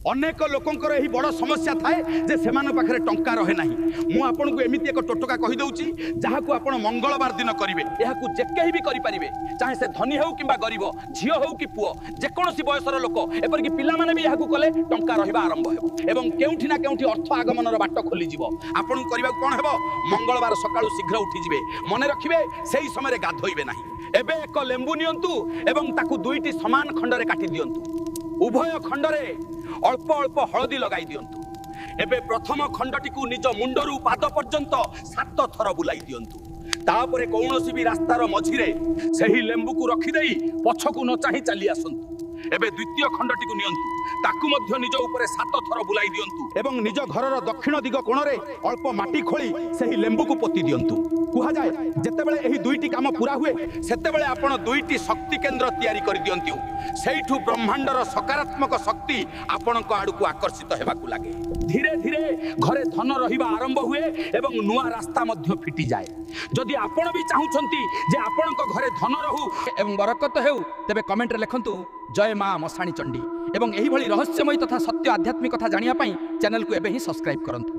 ଅନେକ ଲୋକଙ୍କର ଏହି ବଡ଼ ସମସ୍ୟା ଥାଏ ଯେ ସେମାନଙ୍କ ପାଖରେ ଟଙ୍କା ରହେ ନାହିଁ। ମୁଁ ଆପଣଙ୍କୁ ଏମିତି ଏକ ଟୋଟକା କହିଦେଉଛି, ଯାହାକୁ ଆପଣ ମଙ୍ଗଳବାର ଦିନ କରିବେ। ଏହାକୁ ଯେକେହି ବି କରିପାରିବେ, ଚାହେ ସେ ଧନୀ ହେଉ କିମ୍ବା ଗରିବ, ଝିଅ ହେଉ କି ପୁଅ, ଯେକୌଣସି ବୟସର ଲୋକ, ଏପରିକି ପିଲାମାନେ ବି ଏହାକୁ କଲେ ଟଙ୍କା ରହିବା ଆରମ୍ଭ ହେବ ଏବଂ କେଉଁଠି ନା କେଉଁଠି ଅର୍ଥ ଆଗମନର ବାଟ ଖୋଲିଯିବ। ଆପଣଙ୍କୁ କରିବାକୁ କ'ଣ ହେବ? ମଙ୍ଗଳବାର ସକାଳୁ ଶୀଘ୍ର ଉଠିଯିବେ। ମନେ ରଖିବେ, ସେହି ସମୟରେ ଗାଧୋଇବେ ନାହିଁ। ଏବେ ଏକ ଲେମ୍ବୁ ନିଅନ୍ତୁ ଏବଂ ତାକୁ ଦୁଇଟି ସମାନ ଖଣ୍ଡରେ କାଟି ଦିଅନ୍ତୁ। ଉଭୟ ଖଣ୍ଡରେ ଅଳ୍ପ ଅଳ୍ପ ହଳଦୀ ଲଗାଇ ଦିଅନ୍ତୁ। ଏବେ ପ୍ରଥମ ଖଣ୍ଡଟିକୁ ନିଜ ମୁଣ୍ଡରୁ ପାଦ ପର୍ଯ୍ୟନ୍ତ 7 ଥର ବୁଲାଇ ଦିଅନ୍ତୁ। ତାପରେ କୌଣସି ବି ରାସ୍ତାର ମଝିରେ ସେହି ଲେମ୍ବୁକୁ ରଖିଦେଇ ପଛକୁ ନ ଚାହିଁ ଚାଲି ଆସନ୍ତୁ। ଏବେ ଦ୍ୱିତୀୟ ଖଣ୍ଡଟିକୁ ନିଅନ୍ତୁ, ତାକୁ ମଧ୍ୟ ନିଜ ଉପରେ 7 ଥର ବୁଲାଇ ଦିଅନ୍ତୁ ଏବଂ ନିଜ ଘରର ଦକ୍ଷିଣ ଦିଗ କୋଣରେ ଅଳ୍ପ ମାଟି ଖୋଳି ସେହି ଲେମ୍ବୁକୁ ପୋତି ଦିଅନ୍ତୁ। କୁହାଯାଏ, ଯେତେବେଳେ ଏହି ଦୁଇଟି କାମ ପୁରା ହୁଏ, ସେତେବେଳେ ଆପଣ ଦୁଇଟି ଶକ୍ତି କେନ୍ଦ୍ର ତିଆରି କରିଦିଅନ୍ତି। ସେଇଠୁ ବ୍ରହ୍ମାଣ୍ଡର ସକାରାତ୍ମକ ଶକ୍ତି ଆପଣଙ୍କ ଆଡ଼କୁ ଆକର୍ଷିତ ହେବାକୁ ଲାଗେ। ଧୀରେ ଧୀରେ ଘରେ ଧନ ରହିବା ଆରମ୍ଭ ହୁଏ ଏବଂ ନୂଆ ରାସ୍ତା ମଧ୍ୟ ଫିଟିଯାଏ। ଯଦି ଆପଣ ବି ଚାହୁଁଛନ୍ତି ଯେ ଆପଣଙ୍କ ଘରେ ଧନ ରହୁ ଏବଂ ବରକତ ହେଉ, ତେବେ କମେଣ୍ଟରେ ଲେଖନ୍ତୁ ଜୟ ମା ମଶାଣୀ ଚଣ୍ଡୀ। ଏବଂ ଏହିଭଳି ରହସ୍ୟମୟୀ ତଥା ସତ୍ୟ ଆଧ୍ୟାତ୍ମିକ କଥା ଜାଣିବା ପାଇଁ ଚ୍ୟାନେଲକୁ ଏବେ ହିଁ ସବସ୍କ୍ରାଇବ୍ କରନ୍ତୁ।